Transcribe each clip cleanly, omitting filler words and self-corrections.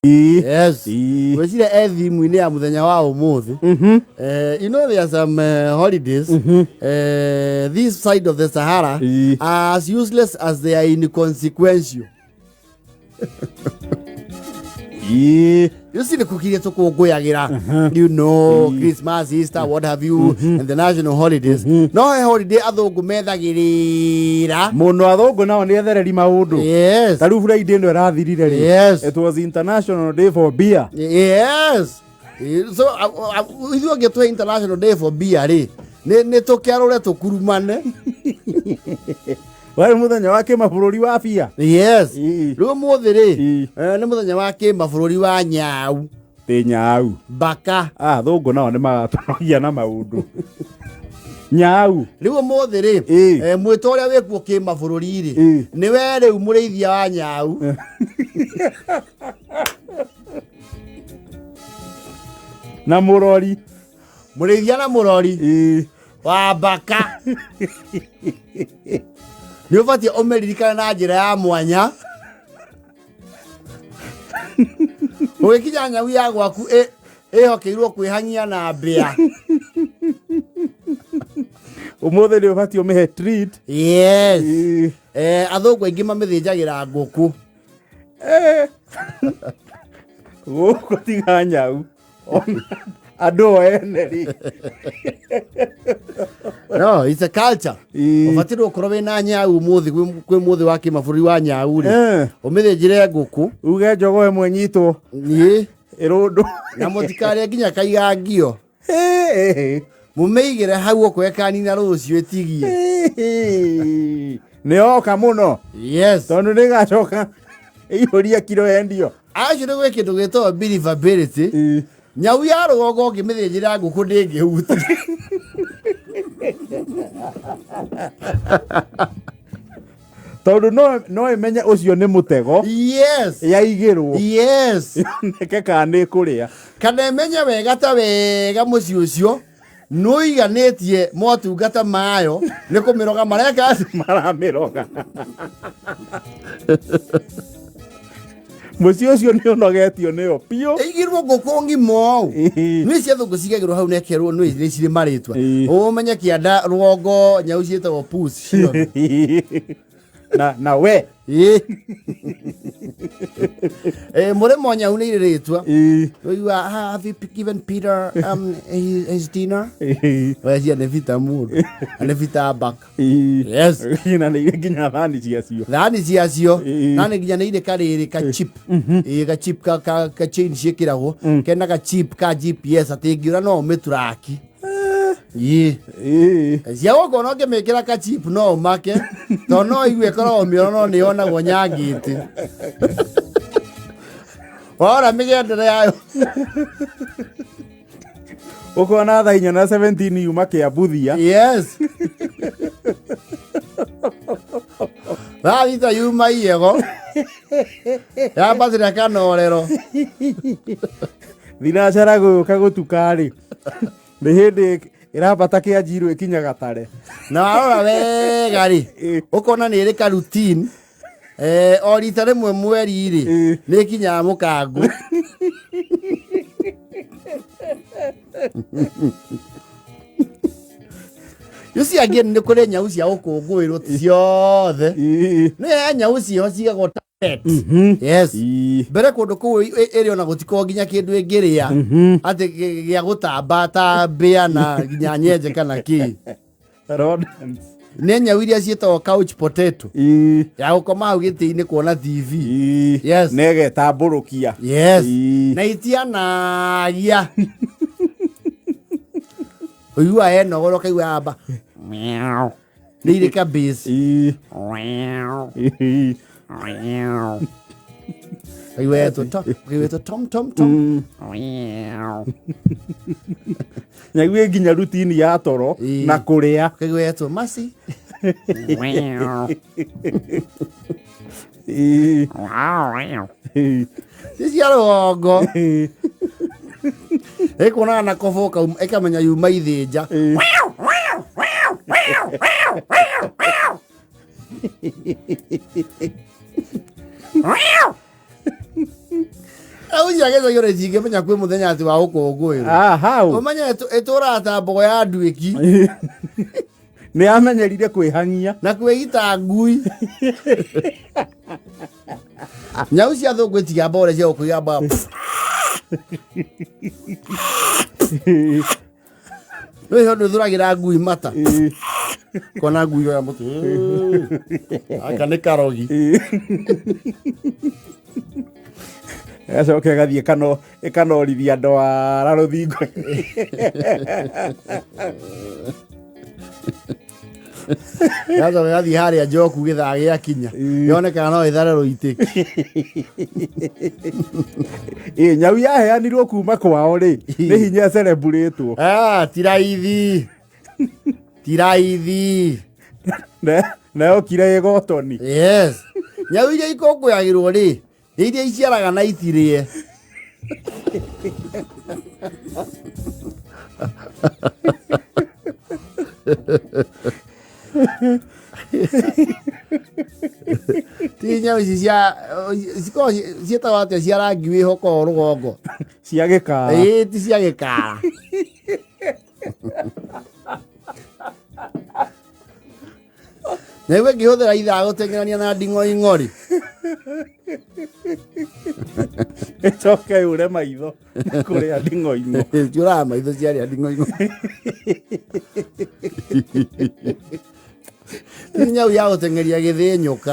Yes. Ii. Ngwĩciria e thimũ-inĩ ya mũthenya wa ũmũthĩ. You know there are some holidays this side of the Sahara Ii. are as useless as they are inconsequential. Ii. You see nĩ kũkirie tũkũngũyagĩra, you know, Christmas, Easter, what have you, and the national holidays. No he holiday athũngũ methagĩrĩra. Mũno athũngũ nao nĩ ethereri maũndũ. Ta rĩu Friday ĩno ĩrathirire rĩ, it was International Day for Beer. Yes. So ithuĩ angĩ twĩ International Day for Beer rĩ, nĩ tũkĩarũre tũkurumane. Warĩ mũthenya wa kĩmabũrũri wa bia. Yes. Rĩu ũmũthĩ rĩ, nĩ mũthenya wa kĩmabũrũri wa nyau. Tĩ nyau. Mbaka. Ah, athũngũ nao nĩ maratũnogia na maũndũ. Nyau. Rĩu ũmũthĩ rĩ, mwĩto ũrĩa wĩkuo kĩmabũrũri rĩ, nĩ we rĩu mũrĩithia wa nyau. Na mũrori. Mũrĩithia na mũrori wa mbaka. Nĩ ũbatiĩ ũmĩririkane na njĩra ya mwanya. Ũgĩkinya nyau ya gwaku ĩhokeirwo kwĩhang'ia na mbĩa. Ũmũthĩ nĩ ũbatiĩ ũmĩhe treat. Yes. Athũngũ aingĩ mamĩthĩnjagĩra ngũkũ. Gũkũ tiga nyau. Ona andũ o ene rĩ. No, it's a culture. Ũbatiĩ gũkorwo wĩna nyau ũmũthĩ, kwĩ mũthĩ wa kĩmabũrũri wa nyau rĩ. Ũmĩthĩnjĩre ngũkũ. Uge jogoo ĩmwe nyitwo. Niĩ. Ĩrũndũ. Na mũtikarĩe nginya kaigangio. Mũmĩigĩre hau okorwo ĩkanina rũciũ ĩtigie. Nĩ yoka mũno. Yes. Tondũ nĩ ĩgacoka ĩihũrie kiro yendio. Acio nĩ gwĩ kĩndũ gĩtagwo believability. Nyau ya rũgongo ũngĩmĩthĩnjĩra ngũkũ ndĩngĩhutia. Tondũ no ĩmenye ũcio nĩ mũtego. Yes. Yaigĩrwo. Yes. Yoneke kana nĩ ĩkũrĩa. Kana ĩmenye wega ta wega mũciĩ ũcio nĩũiganĩtie motungata mayo nĩ kũmĩroga mareka atĩa? Maramĩroga. Mũciĩ ũcio nĩ ũnogetio nĩyo biũ. Ĩigĩrwo ngũkũ ng'ima ũũ. Nĩ cia thũngũ cigagĩrwo hau na ĩkerwo nĩ nĩ cirĩ marĩtwa. Ũmenye kĩanda rũgongo nyau ciĩtagwo puss ciothe. Na we. Mũrĩmo nyau nĩ irĩ rĩtwa. Ũigua, have you given Peter his dinner? Wecia nĩ Peter mũndũ. Na nĩ Peter Mbaka. Yes. Na nĩ irĩ nginya thani ciacio. Thani ciacio. Na nĩ nginya nĩ irĩ karĩrĩ ka chip. Ka chip ka chain ciĩkĩragwo. Kena ka chip ka GPS atĩ ĩngĩũra no ũmĩturaki. Cia gũkũ no ngĩmĩkĩra ka chip no ũmake. Tondũ no igue ĩkoragwo mĩoro no nĩ yonagwo nyangĩte. Warora mĩgendere yayo. Ũkona thaa inya na 17 yuma Kĩambuthia. Yes. Thaa thita yuma Iyego. Yambatĩra Kanorero. Thinacara gũka gũtuka rĩ. Nĩ hĩndĩ ĩrambata Kĩanjirũ ĩkinya Gatare. Na warora wega rĩ, ũkona nĩ ĩrĩ ka routine. O rita rĩmwe mweri rĩ, nĩ ĩkinyaga mũkangũ. You see again, nĩ kũrĩ nyau cia gũkũngũĩrwo ti ciothe. Nĩ he nyau ciĩho cigagwo ta pet. Yes. Mbere kũndũ kũu ĩrĩ ona gũtikoragwo nginya kĩndũ ĩngĩrĩa. Atĩ gĩa gũtamba ta mbĩa na nginya nyenje kana kĩ. Rodents. Nĩ nyau iria ciĩtagwo couch potato. Ya gũkoma hau gĩtĩ-inĩ kuona TV. Yes. Na ĩgetambũrũkia. Yes. Na itianagia. Ũiguaga yenogora ũkaigua yamba. Meow. Nĩ irĩ ka bass. Meow. Ũkaigua yetwo to, ũkaigua yetwo tom tom tom. Meow. Nyau ĩ nginya rutini ya toro na kũrĩa. Ũkaigua yetwo Mercy. Meow. Ti cia rũgongo. Ĩkuonaga na kobo ĩkamenya yuma ithĩnja. Nyau cia gĩcagi ona itingĩmenya kwĩ mũthenya atĩ wa gũkũngũĩrwo. Ah, how? Ũmenye ĩtũraga ta mbogo ya nduĩki Nĩ amenyerire kwĩhang'ia. Na kwĩgita ngui. Nyau cia thũngũ itigamba ũrĩa cia gũkũigamba. Rĩu ũndũ thũragĩra ngui mata. Kona ngui yoya mũtĩ. Aka nĩ karogi. Ĩgacoka ĩgathiĩ ĩkanorithia ndwara rũthingo. Gacoka gathiĩ harĩa njoku gĩthaa gĩakinya. Yonekaga no ĩthare rũitĩki. Ĩ nyau yaheanirwo kuma kwao rĩ, nĩ hinya ĩcereburĩtwo. Ah, ti raithi. Ti raithi. Na yokire ĩgotoni. Yes. Nyau iria ikũngũyagĩrwo rĩ, nĩ iria iciaraga na itirĩe. Ti nyau ici cia cikoragwo ciĩtagwo atĩa cia rangi wĩho koo rũgongo? Cia gĩkara. Ĩĩ, ti cia gĩkara. Nĩguo ĩngĩhũthĩra ithaa gũteng'erania na nding'oing'ori. Ĩcoke yũre maitho nĩ kũrĩa nding'oing'o. Ciũraga maitho ciarĩa nding'oing'o. Ti nyau ya gũteng'eria gĩthĩnyũka.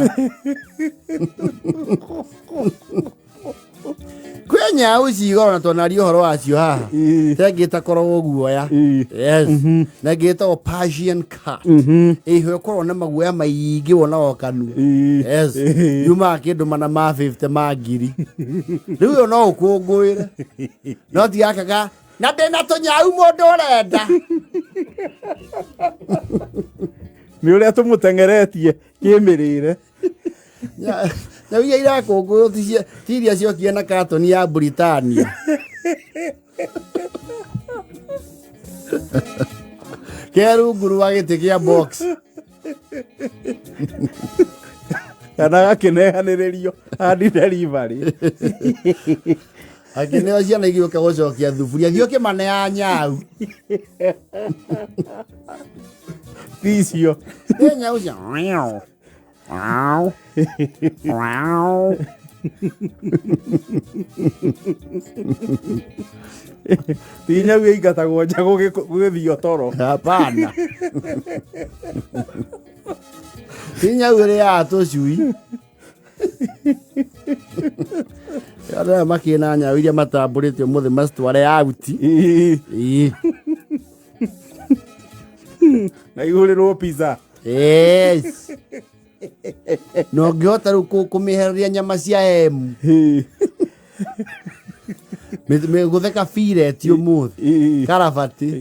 Kwĩ nyau cigoro na twanaria ũhoro wacio haha. Tengĩ ĩtakoragwo guoya. Yes. Na ĩngĩ ĩtagwo Persian cat. Ĩho ĩkoragwo na maguoya maingĩ wonaga kanua. Yes. Yumaga kĩndũ mana ma 50 ma ngiri. Rĩu ĩyo no ũkũngũĩre. No ti gaka ga na ndĩna tũnyau mũndũ ũrenda. Nĩ ũrĩa tũmũteng'eretie kĩmĩrĩre. Nyau iria irakũngũĩrwo ti iria ciokire na katoni ya Britannia. Ke rungu rwa gĩtĩ kĩa box. Kana gakĩneanĩrĩrio handi delivery. Akĩneo ciana igĩũka gũcokia thuburia, thiĩ ũkĩmanea nyau. Ti icio. Nĩ nyau cia Wow. Wow. Ti nyau ĩingatagwo nja gũgĩthio toro. Hapana. Ti nyau ĩrĩaga tũcui. Andũ aya makĩna nyau iria matambũrĩte ũmũthĩ macitware auti. Ĩĩ. Na igũrĩrwo pizza. Yes. Na ũngĩhota rĩu kũmĩhereria nyama cia emu. Mĩgũtheka bireti ũmũthĩ. Karabati.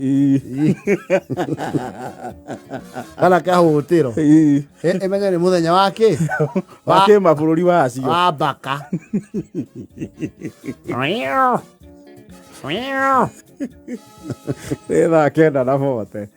Kana kahũtĩro. Ĩmenye nĩ mũthenya wa kĩ? Wa kĩmabũrũri wacio. Wa mbaka. Nĩ thaa 9:40.